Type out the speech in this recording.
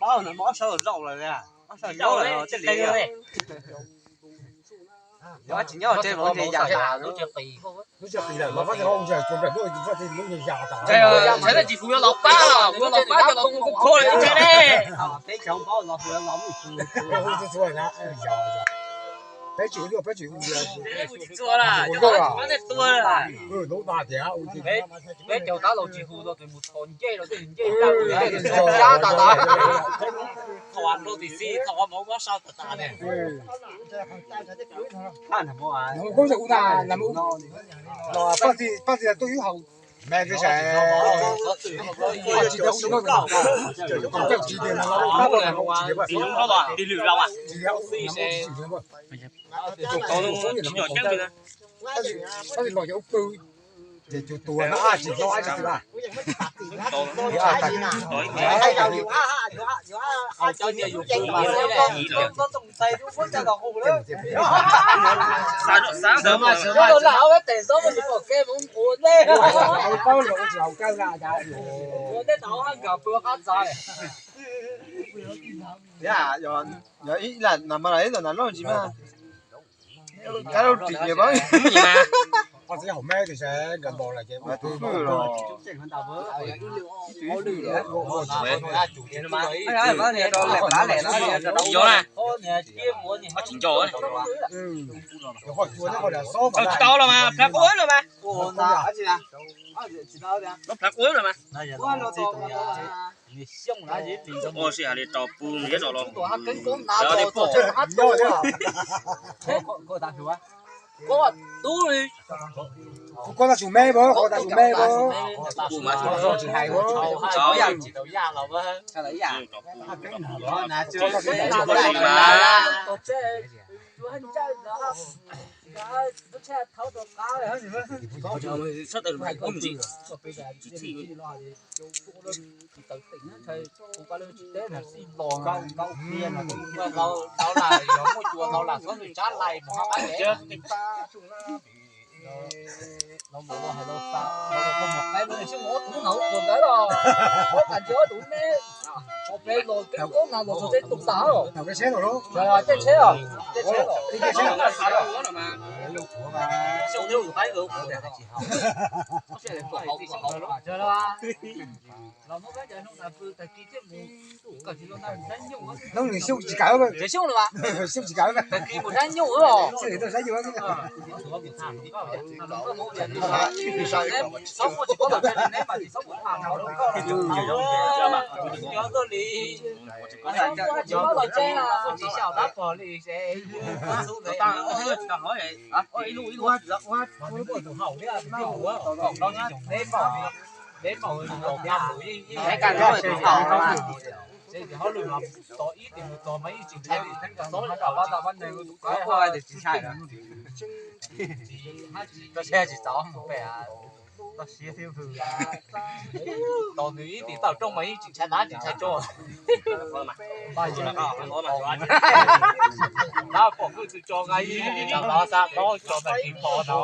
Paub no, ob sab zaum lawm, ob sab nyob lawm, tej li. Yog tsis nyob tej los nce yas tas. Lub tsis qis lawm, mas Faj Xis ho ua ntsis cuag nplaim lub, Faj Xis lub nce yas tas. Tsis hu yuav los pab, hu yuav los pab cov los mus kho lawm tsis ne. Peb cov paub los hu yuav los mus txua na. Peb tsis hu yuav, peb tsis hu yuav. Peb tsis tua lawm, cov pab nej tua lawm. Peb caug tab laug tsis hu los tus mus txhos ncej los tej ncej tag, xyab tas tas. Thaum rau tim xij thaum mob mob sau tas tas ne. Pab tsis hu tas, pab tsis tuaj ib hauv me peb sab. Tsis tias hu no, tsis tias hu no, tsis tias hu no, tsis tias hu no, tsis tias hu no, tsis tias hu no. Tab sis los yog ub pw ces tus tuag no tsis tau ab tsi xwb na. Yog ib lam nas mas lam ib lam nas loj ntsis mas. Kab lub ris nyias pab. Qhov txhia hauv me tias nkawd ntaus lawm ces tus twg los. Tsis nco. Tsis tau los mas plab quav wb los mas. Plab quav wb los mas. Ua si hais li rau pw nws zov los. Kuv koj tag su me, kuv koj tag su me, kuv tsis hais. Tsis txhij. Lau lam yog muaj cua lau lam xub nws tsab lais mus hab qab tsev. Lau mus hais lau xa, lau mus qaib lub xyoo ob tug no ua ntawd los, ob qab ntsis ob tug neb, peb los keb koob na los txog tej tus tas os. Tej tsheb os, tej tsheb os. Xyoo neb ua qaib los. Hnub nws xyoo tsis kawg, xyoo tsis kawg, tag kis mus sab nyuj os. Txhob muaj tsis paub tawm neb mas tsis txhob mus tham nrog koj li. Tsis paub los tsev, tsis xyaum tab pog li se. Ib lub ib lub, tus haum thiab tus tij hu, kaum plaub tsib xyoos neb npaum, neb npaum kaum plaub tus yeej yeej. Ces hauj lwm mas tos ib tis mus tos mas yeej tsis ntshai li, txhob lam vaj vaj neeg tus qaib tsis ntshai. Tsis txaus pe, toj siab thiab. Tos nws ib tis tawm rooj mas yeej tsis ntshai dab tsis ntshai tsov. Dab pom hwj tsis tso nqa ib tis tso ntawm kis pos no.